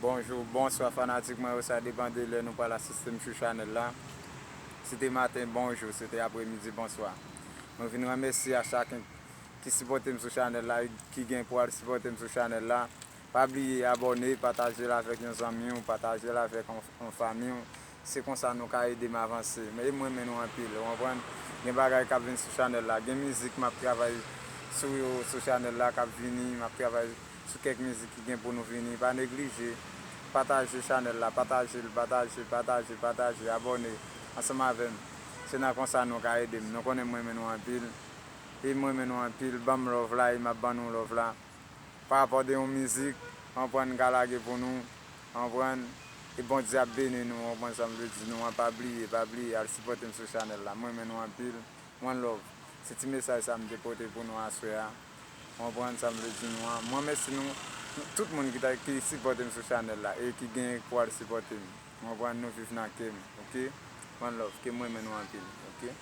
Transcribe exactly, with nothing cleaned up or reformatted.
Bonjou, bonswa fanatik mwen yo, sa depann de lè nou pral asiste m sou chanèl la. Si te maten, bonjou, si te apremidi, bonswa. Mwen vin remèsye a chaken ki sipòte m sou chanèl la, ki gen pou al sipòte m sou chanèl la. Pa bliye abòne, pataje l avèk yon zanmi w, pataje l avèk yon, yon fanmi w. Se konsa nou ka ede m avanse. E mwen renmen nou anpil, ou konprann? Gen bagay k ap vin sou chanèl la. Gen mizik m ap travay sou yo, sou chanèl la k ap vini. M ap travay sou kèk mizik ki gen pou nou vini. Pa neglije. Pataje chanèl la. Pataje l, pataje, pataje, pataje. Abòne ansanm avè m. Se nan konsa nou ka ede m. Nou konnen mwen renmen nou anpil. E mwen renmen nou anpil. Ban m love la e m ap ban nou love la. Pa rapò de yon mizik, ou konprann, ka lage pou nou, ou konprann, e Bondye ap beni nou, ou konprann sa m vle di nou an, pa bliye, pa bliye, al sipòte m sou chanèl la, mwen renmen nou anpil, one love, se ti mesaj sa m te pote pou nou aswè a, ou konprann sa m vle di nou an, mwen remèsye nou, tout moun ki ta, ki sipòte m sou chanèl la, e ki gen pou al sipòte m, ou konprann, nou viv nan kè m, oke, one love, ke mwen renmen nou anpil, oke.